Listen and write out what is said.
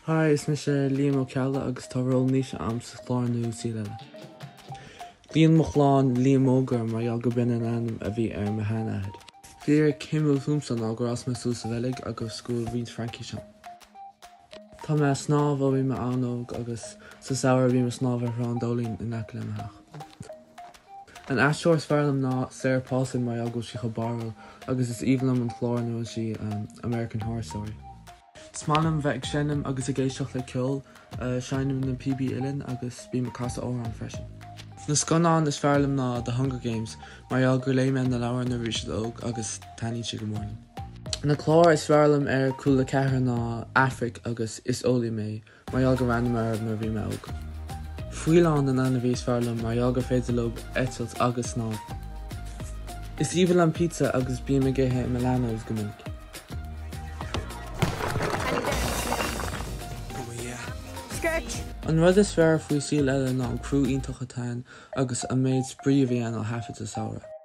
Hi, is mise Liam Ó Ceallaigh agus tá ról Naoise a'm sa chlár nua Saol Ella. Glaonn mo chlann Liam Óg orm mar gheall go b'in an ainm a bhí ar mo sheanathair. Fíric shuimiúil fúmsa ná gur fhás mé suas sa Bheilg agus go bhfuil roinnt Fraincís a'm. Tá mé ag snámh ó bhí mé an-óg agus sa samhradh bím ag snámh ar Thrá an Dóilín in aice le mo theach. An aisteoir is fearr liom ná Sarah Paulson mar gheall go bhfuil sí chomh barrúil agus is aoibhinn liom an chlár ina bhfuil sí American Horror Story. Is maith liom bheith ag seinm agus ag éisteacht le ceol, seinnim na píobaí uilleann agus bím ag casadh amhrán freisin. Na scannáin is fearr liom ná The Hunger Games mar gheall gur léigh mé na leabhair nuair a bhí siad óg agus taitníonn siad go mór liom. Na cláir is fearr liom ar Cúla 4 ná Aifric agus Is Eolaí Mé Mar gheall gur bhreathnaigh mé orthu nuair a bhí mé óg. Faoileán an ainmhí is fearr liom mar gheall gur féidir leo eitilt agus snámh. Is aoibhinn liom pizza agus bím ag ithe i Milano's go minic. An rud is fearr faoi Saol Ella ná an criú iontach atá ann agus an méid spraoi a bhí ann á thaifead sa samhradh.